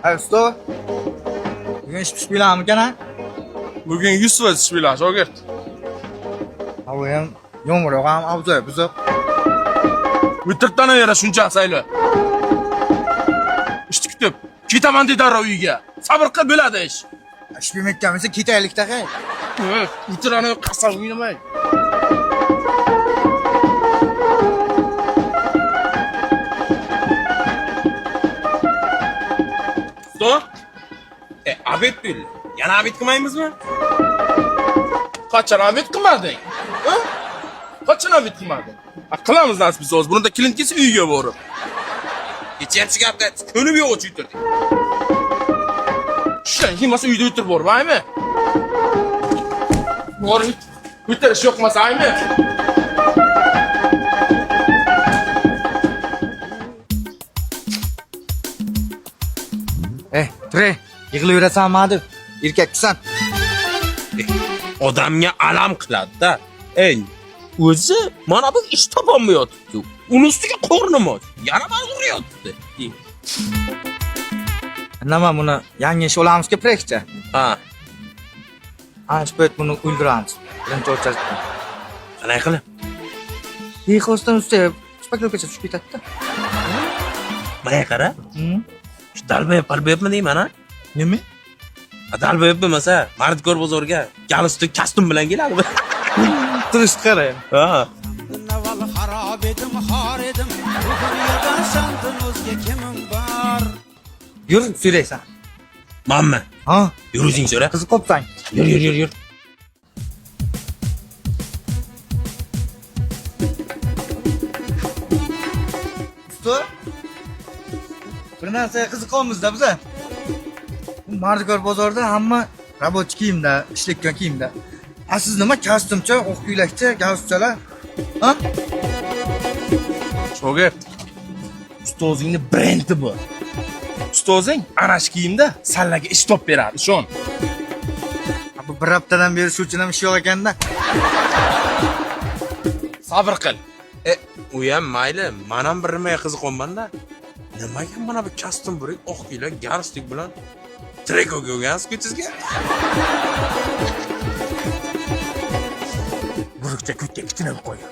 Ay usta. Bugun ish pishib kelarmikan a? Bugun 100% ish bilan shogird. Havo ham yomg'ir yog'am, avzoy buzuq. O'tirtdan beri shuncha sayli. Ishni kutib, ketaman dedi darrov uyga. Sabr qil bo'ladi ish. Ish bilmayotgan bo'lsa ketaylik-da, hey. O'tir ana qasam o'ynamay. Usta? Obed bo'ldi. Yana obed qilmaymizmi? Qachon obed qilmading? Ha? Qachon obed qilmading? Ha, qilamiz nasib biz hozir. Buni da kelin kelsa uyga borib. Kecha ham shu gapga ko'nib yo'q o'tirdik. Tushdan keyin bo'lmasa uyda o'tirib bormaymi? Borib o'tirish yo'qmasa aymi? Ey, tur, yig'layverasanmi deb. Erkaksan. Odamga alam qiladi-da. Ey, o'zi mana bu ish topolmayotibdi. Uni ustiga qornim och. Yana meni uryapti. Nima buni yangi ish olamizki proyektcha. Ha, Ana shu payt buni o'ldiramiz. Birinchi o'rchasida. qanday qilib? Bexosdan ustiga shpaklovkacha tushib ketadi-da. Mana qara. Shu dalbayib palbayibmi deyman, ha? Nima? Dalbayib bo'lmasa, Mardikor bozoriga galstuk, kostyum bilan keladi. Turish qara. Ha. Avval xarob edim, xor edim. Bu dunyoda sendan o'zga kimim bor? Yur, so'raysan. Manmi? Ha, Yur o'zing so'ra. qiziq qopsan. Yur, yur, yur, yur. Usta. Bir narsaga qiziqamizda biza. Bu Mardikor bozorida hamma rabochi kiyimda, ishlayotgan kiyimda. A siz nima kostyumcha, oq ko'ylakcha, galstukchalar? Ha? Shogird. Ustozingni brendi bu. Ustozing ana shu kiyimda sallaga ish top beradi, ishon. Bu bir haftadan beri shu uchun ham ish yo'q ekanda. Sabr qil. U ham mayli, men ham bir nimaga qiziqyapman-da. Nimaga mana bu kostyum burik, oq ko'ylak, galstuk bilan triko ko'rgansiz ko'chizga? Burukcha ko'tga kichkinib qo'ygan.